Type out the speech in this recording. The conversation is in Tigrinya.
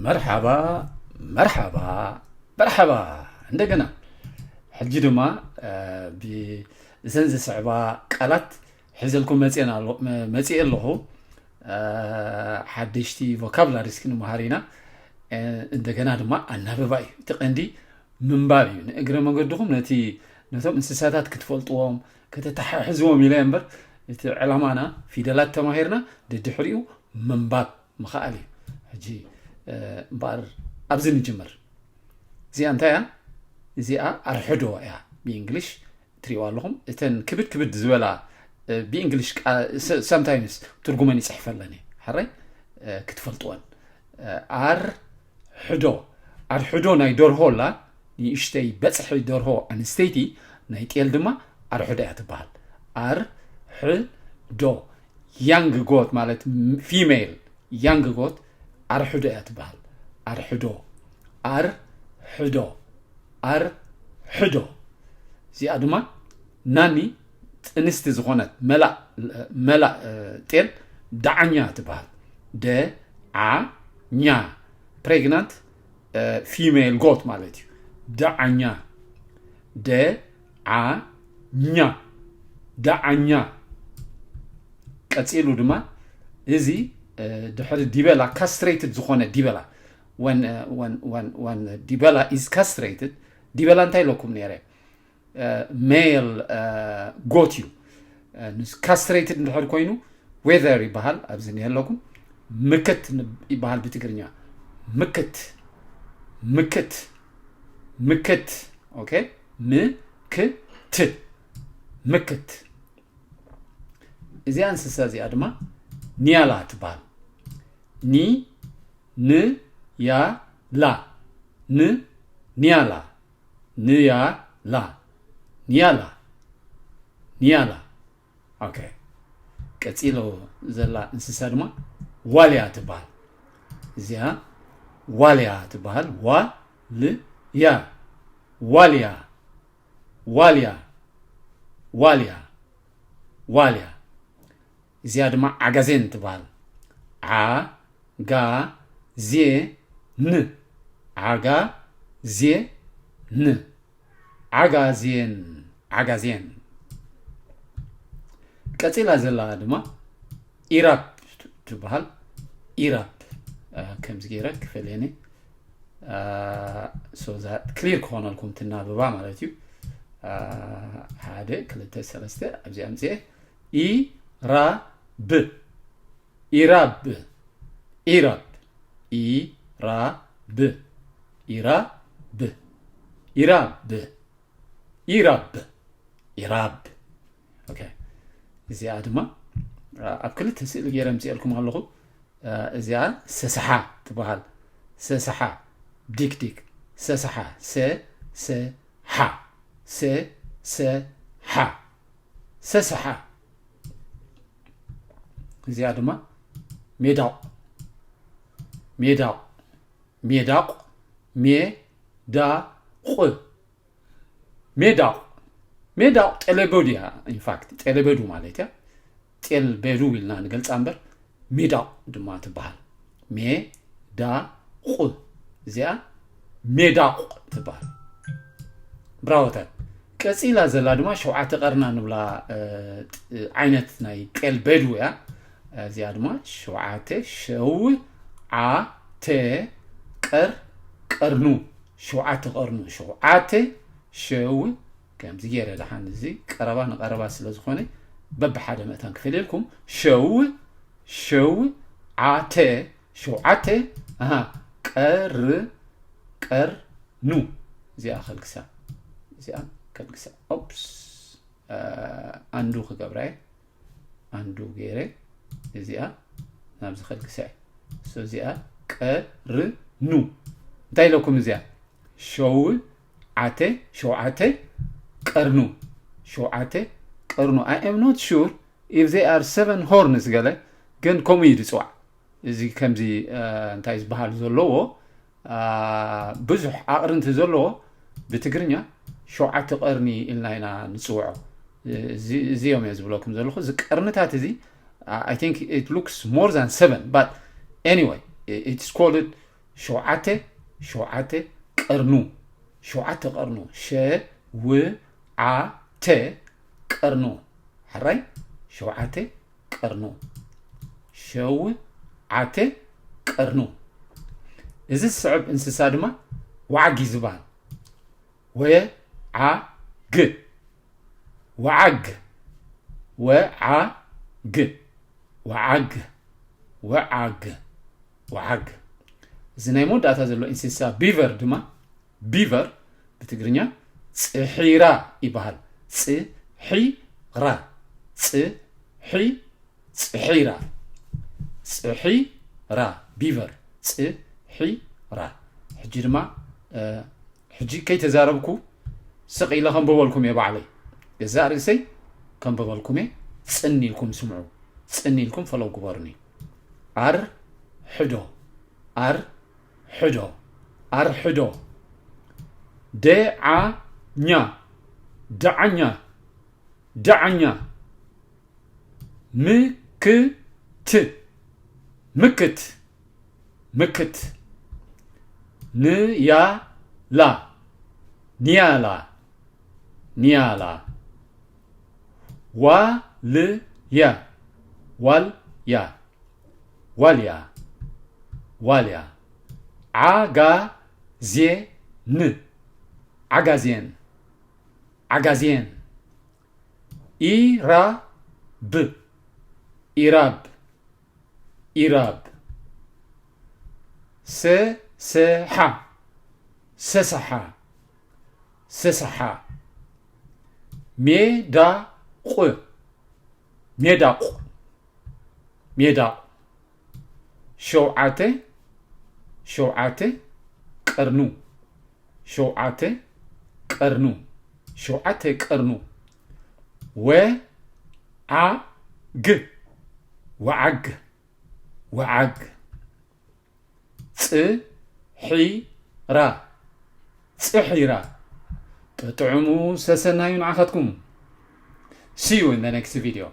መርሓባ፣ መርሓባ፣ መርሓባ። እንደገና ሕጂ ድማ ብዘን ዝስዕባ ቃላት ሒዘልኩም መፅእ ኣለኹ። ሓደሽቲ ቮካብላሪስ ክንመሃር ኢና። እንደገና ድማ ኣናብባ እዩ እቲ ቀንዲ፣ ምንባብ እዩ። ንእግረ መንገድኹም ነቲ ነቶም እንስሳታት ክትፈልጥዎም ከተተሓሕዝዎም ኢለ እምበር፣ እቲ ዕላማና ፊደላት ተማሂርና ደድሕሪኡ ምንባብ ምኽኣል እዩ። ሕጂ እምበኣር ኣብዚ ንጅምር። እዚኣ እንታይ እያ? እዚኣ ኣርሕዶ እያ። ብእንግሊሽ ትሪእዋ ኣለኹም። እተን ክብድ ክብድ ዝበላ ብእንግሊሽ sometimes ትርጉመን ይፅሕፈለን እየ። ሕራይ ክትፈልጥወን። ኣር ሕዶ ኣርሕዶ ናይ ደርሆ ኣላ፣ ንእሽተይ በፅሒ ደርሆ ኣንስተይቲ፣ ናይ ጤል ድማ ኣርሕዶ እያ ትበሃል። ኣር ሕዶ፣ ያንግ ጎት ማለት ፊሜል ያንግ ጎት ኣርሕዶ እያ ትበሃል። ኣርሕዶ ኣር ሕዶ ኣር ሕዶ። እዚኣ ድማ ናኒ ጥንስቲ ዝኾነት መላእ መላእ ጤል ደዓኛ ትበሃል። ደ ዓ ኛ፣ ፕሬግናንት ፊሜል ጎት ማለት እዩ። ደዓኛ ደ ዓ ኛ ደዓኛ። ቀፂሉ ድማ እዚ ድሕሪ ዲበላ ካስትሬትድ ዝኾነ ዲበላ፣ when ዲበላ is castrated፣ ዲበላ እንታይ ኢለኩም ነይረ? ሜል ጎት እዩ። ንስ ካስትሬትድ እንድሕር ኮይኑ ዌዘር ይበሃል። ኣብዚ እኒሀለኩም ምክት ይበሃል ብትግርኛ። ምክት ምክት ምክት። ኦኬ፣ ምክት ምክት። እዚኣ እንስሳ እዚኣ ድማ ኒያላ ትበሃል። ኒ ን ያ ላ ን ኒያላ ንያላ ንያላ ንያላ። ኦኬ፣ ቀፂሎ ዘላ እንስሳ ድማ ዋልያ ትበሃል። እዚኣ ዋልያ ትበሃል። ዋልያ ዋልያ ዋልያ ዋልያ ዋልያ። እዚኣ ድማ ዓጋዜን ትበሃል። ዓ ጋ ዜ ን ዓጋ ዜ ን ዓጋዜን ዓጋዜን። ቀፂላ ዘላ ድማ ኢራብ ትበሃል። ኢራብ ከምዚ ገይረ ክፈልየኒ ሶዛ ክሊር ክኾነልኩም ትናብባ ማለት እዩ። ሓደ ክልተ ሰለስተ ኣብዚ ኣምፅኤ ኢራብ ኢራብ ኢራብ ኢራብ ኢራብ ኢራብ ኢራብ። ኦኬ፣ እዚኣ ድማ ኣብ ክልተ ስእሊ ገይረ ምፅኤልኩም ኣለኹ። እዚኣ ሰሰሓ ትበሃል። ሰሰሓ ዲክ ዲክ ሰሰሓ ሰ ሰ ሓ ሰ ሰ ሓ ሰሰሓ። እዚኣ ድማ ሜዳቕ ሜዳቕ ሜዳቕ ሜ ዳ ቕ ሜዳቕ ሜዳቕ ጤለበዱ እያ። ኢንፋክት ጤለበዱ ማለት እያ። ጤል በዱ ኢልና ንገልፃ እምበር ሜዳቕ ድማ ትበሃል። ሜ ዳ ቑ እዚኣ ሜዳቕ ትበሃል። ብራወታት ቀፂላ ዘላ ድማ ሸውዓተ ቀርና ንብላ ዓይነት ናይ ጤል በዱ እያ። እዚኣ ድማ ሸውዓተ ሸው ዓ ተ ቀር ቀርኑ ሸውዓተ ቀርኑ ሸውዓተ ሸው ከምዚ ገይረ ደሓን እዚ ቀረባ ንቀረባ ስለ ዝኾነ በብሓደ መእታን ክፈልየልኩም። ሸው ሸው ዓተ ሸውዓተ ኣሃ ቀር ቀር ኑ እዚኣ ከልግሳ እዚኣ ከልግሳ ኦፕስ ኣንዱ ክገብራ እየ። ኣንዱ ገይረ እዚኣ ናብዚ ከልግሳ እየ። እዚኣ ቀርኑ እንታይ ኢለኩም እዚኣ ሸው ዓተ ሸውዓተ ቀርኑ ሸውዓተ ቀርኑ I am not sure if they are seven horns ገለ ግን ከምኡ እዩ ዝፅዋዕ። እዚ ከምዚ እንታይ ዝበሃል ዘለዎ ብዙሕ ኣቕርንቲ ዘለዎ ብትግርኛ ሸውዓተ ቀርኒ ኢልና ኢና ንፅውዖ። እዚኦም እየ ዝብለኩም ዘለኹ። እዚ ቀርንታት እዚ I think it looks more than seven but anyway it's called ሸውዓተ ሸውዓተ ቀርኑ ሸውዓተ ቀርኑ ሸ ው ዓ ተ ቀርኑ ሕራይ ሸውዓተ ቀርኑ ሸው ዓተ ቀርኑ። እዚ ዝስዕብ እንስሳ ድማ ወዓግ እዩ ዝበሃል። ወ ዓ ግ ወዓግ ወ ዓ ግ ወዓግ ወዓግ ወዓግ። እዚ ናይ መወዳእታ ዘሎ እንስሳ ቢቨር ድማ ቢቨር ብትግርኛ ጽሒራ ይበሃል። ጽሒራ ጽሒ ጽሒራ ጽሒራ ቢቨር ጽሒራ። ሕጂ ድማ ሕጂ ከይተዛረብኩ ስቕ ኢለ ከንብበልኩም እየ ባዕለይ። ገዛእ ርእሰይ ከንብበልኩም እየ። ጽን ኢልኩም ስምዑ። ጽን ኢልኩም ፈለው ግበሩኒ። ኣር ሕዶ ኣር ሕዶ ኣር ሕዶ ደዓኛ ደዓኛ ደዓኛ ምክት ምክት ምክት ንያላ ንያላ ንያላ ዋልያ ዋልያ ዋልያ ዋልያ ዓጋዜን ዓጋዜን ዓጋዜን ኢራብ ኢራብ ኢራብ ሰሰሓ ሰሰሓ ሰሰሓ ሜዳቑ ሜዳቑ ሜዳቑ ሸውዓተ ሸውዓተ ቀርኑ ሸውዓተ ቀርኑ ሸውዓተ ቀርኑ ወዓግ ወዓግ ወዓግ ጽሒራ ጽሒራ። ጥዑሙ ሰሰናዩ ንዓኻትኩም። See you in the next video.